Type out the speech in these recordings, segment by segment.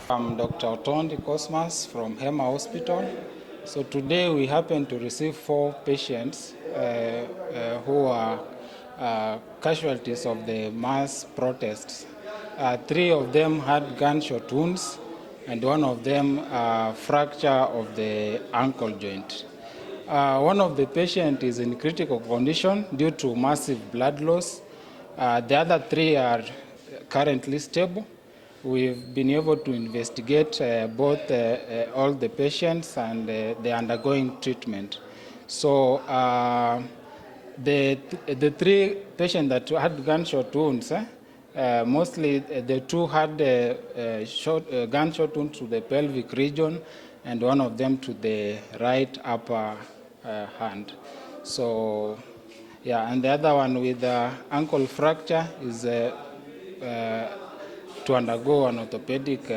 I'm Dr. Otondi Cosmas from Hema Hospital. So today we happen to receive four patients who are casualties of the mass protests. Three of them had gunshot wounds and one of them fracture of the ankle joint. One of the patients is in critical condition due to massive blood loss. The other three are currently stable. We've been able to investigate both all the patients and they are undergoing treatment. So the three patients that had gunshot wounds, mostly the two had gunshot wounds to the pelvic region and one of them to the right upper hand. So, yeah, and the other one with the ankle fracture is to undergo an orthopedic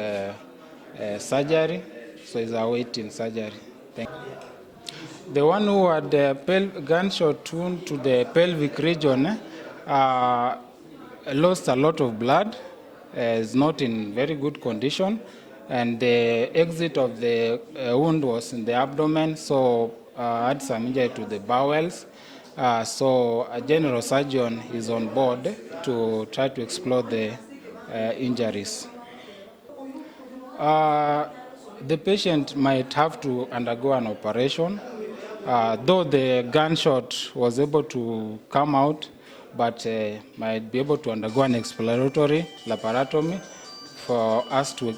surgery, so is awaiting surgery. Thank you. The one who had the gunshot wound to the pelvic region lost a lot of blood, is not in very good condition, and the exit of the wound was in the abdomen, so had some injury to the bowels. So a general surgeon is on board to try to explore the injuries. The patient might have to undergo an operation, though the gunshot was able to come out, but might be able to undergo an exploratory laparotomy for us to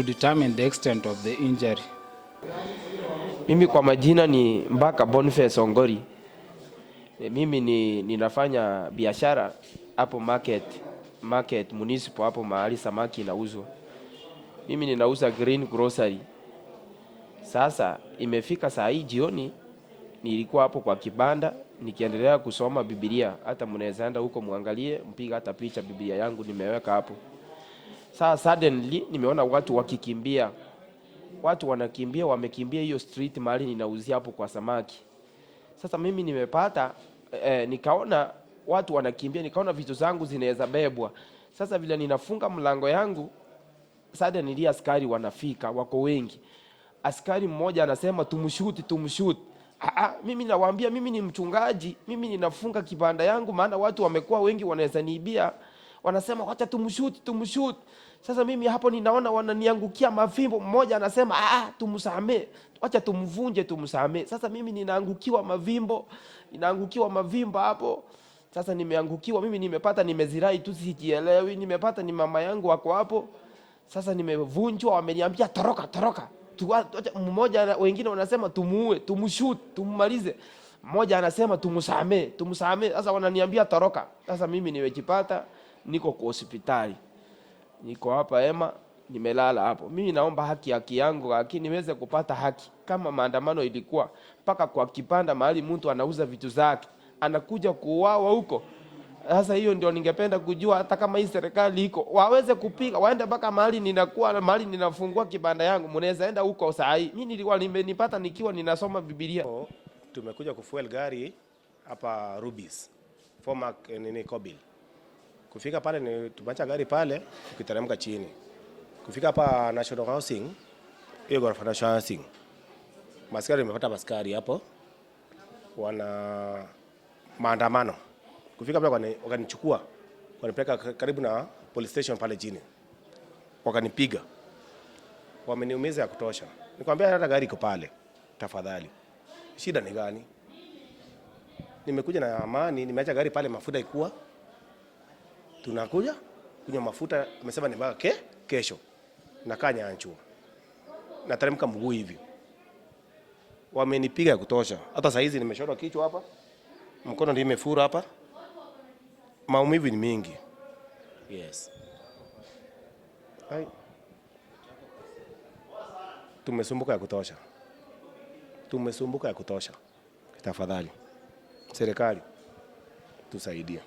determine the extent of the injury. Mimi kwa majina ni Mbaka Boniface Ongori. Mimi ninafanya biashara hapo market municipal hapo mahali samaki inauzwa. Mimi ninauza green grocery. Sasa imefika saa hii jioni, nilikuwa hapo kwa kibanda nikiendelea kusoma Biblia. Hata mnaweza enda huko muangalie, mpiga hata picha Biblia yangu nimeweka hapo. Sasa suddenly nimeona watu wakikimbia, watu wanakimbia, wamekimbia hiyo street mahali ninauzia hapo kwa samaki. Sasa mimi nimepata nikaona watu wanakimbia, nikaona vitu zangu zinaweza bebwa. Sasa vile ninafunga mlango yangu, suddenly askari wanafika, wako wengi. Askari mmoja anasema tumshoot, tumshoot. Mimi nawaambia mimi ni mchungaji, mimi ninafunga kibanda yangu, maana watu wamekuwa wengi wanaweza niibia. Wanasema wacha tumshoot, tumshoot. Sasa mimi hapo ninaona wananiangukia mafimbo. Mmoja anasema tumsamee, wacha tumvunje, tumsamee. Sasa mimi ninaangukiwa mavimbo, ninaangukiwa mavimbo hapo. Sasa nimeangukiwa mimi, nimepata nimezirai tu, sijielewi. Nimepata ni mama yangu wako hapo. Sasa nimevunjwa, wameniambia toroka, toroka. Mmoja, wengine wanasema tumuue, tumshoot, tummalize. Mmoja anasema tumsamee, tumsamee. Sasa wananiambia toroka. Sasa mimi nimejipata niko kwa hospitali, niko hapa Hema, nimelala hapo. Mimi naomba haki yangu, lakini niweze kupata haki. Kama maandamano ilikuwa mpaka kwa kibanda mahali mtu anauza vitu zake, anakuja kuuawa huko. Sasa hiyo ndio ningependa kujua, hata kama hii serikali iko waweze kupiga, waende mpaka mahali ninakuwa, mahali ninafungua kibanda yangu, mnaweza enda huko saa hii. Mimi nilikuwa nimenipata nikiwa ninasoma Biblia. Tumekuja kufuel gari hapa Rubis, former nini Kobil. Kufika pale ni tumeacha gari pale, tukiteremka chini. Kufika hapa National Housing, hiyo ghorofa National Housing. Maskari, nimepata maskari hapo wana maandamano. Kufika pale wakanichukua, wakanipeleka karibu na police station pale chini. Wakanipiga. Wameniumiza ya kutosha. Nikwambia hata gari iko pale. Tafadhali. Shida ni gani? Nimekuja na amani, nimeacha gari pale, mafuta ikuwa. Tunakuja kunywa mafuta, amesema ni mpaka kesho. Nakaa Nyanchua. Nateremka mguu hivi. Wamenipiga ya kutosha. Hata saa hizi nimeshorwa kichwa hapa. Mkono ndio imefura hapa. Maumivu ni mingi. Yes. Hai. Tumesumbuka ya kutosha. Tumesumbuka ya kutosha. Tafadhali. Serikali tusaidie.